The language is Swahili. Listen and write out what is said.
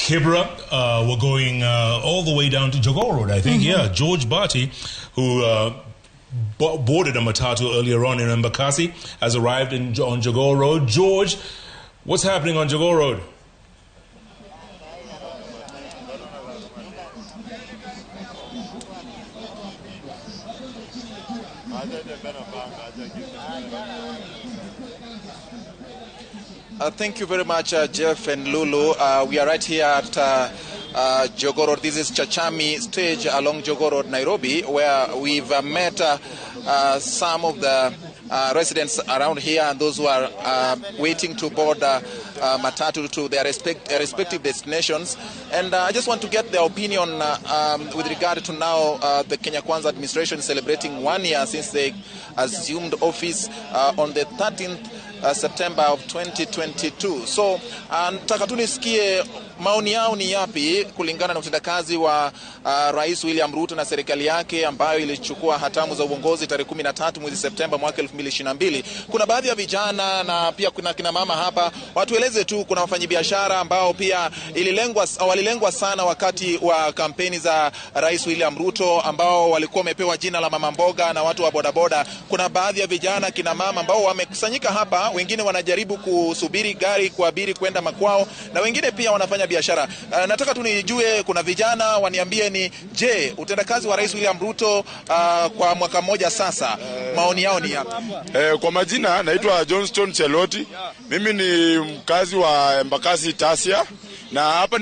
Kibra. We're going all the way down to Jogoo Road, I think. Yeah, George Barty, who boarded a matatu earlier on in Embakasi, has arrived on Jogoo Road. George, what's happening on Jogoo Road? Thank you very much, Jeff and Lulu. We are right here at Jogoo Road. This is Chachami stage along Jogoo Road, Nairobi, where we've met some of the residents around here and those who are waiting to board matatu to their respective destinations. And I just want to get their opinion with regard to now the Kenya Kwanza administration celebrating 1 year since they assumed office on the 13th September of 2022. So nataka tu nisikie maoni yao ni yapi kulingana na utendakazi wa Rais William Ruto na serikali yake ambayo ilichukua hatamu za uongozi tarehe 13 mwezi Septemba mwaka 2022. Kuna baadhi ya vijana na pia kuna kina mama hapa, watueleze tu, kuna wafanyabiashara ambao pia walilengwa sana wakati wa kampeni za Rais William Ruto ambao walikuwa wamepewa jina la mama mboga na watu wa bodaboda. Kuna baadhi ya vijana, kina mama ambao wamekusanyika hapa, wengine wanajaribu kusubiri gari kuabiri kwenda makwao na wengine pia wanafanya biashara. Nataka tu nijue, kuna vijana waniambie ni je, utendakazi wa Rais William Ruto kwa mwaka mmoja sasa, maoni yao ni yapi? Kwa majina naitwa Johnston Cheloti. Mimi ni mkazi wa Embakasi Tasia na hapa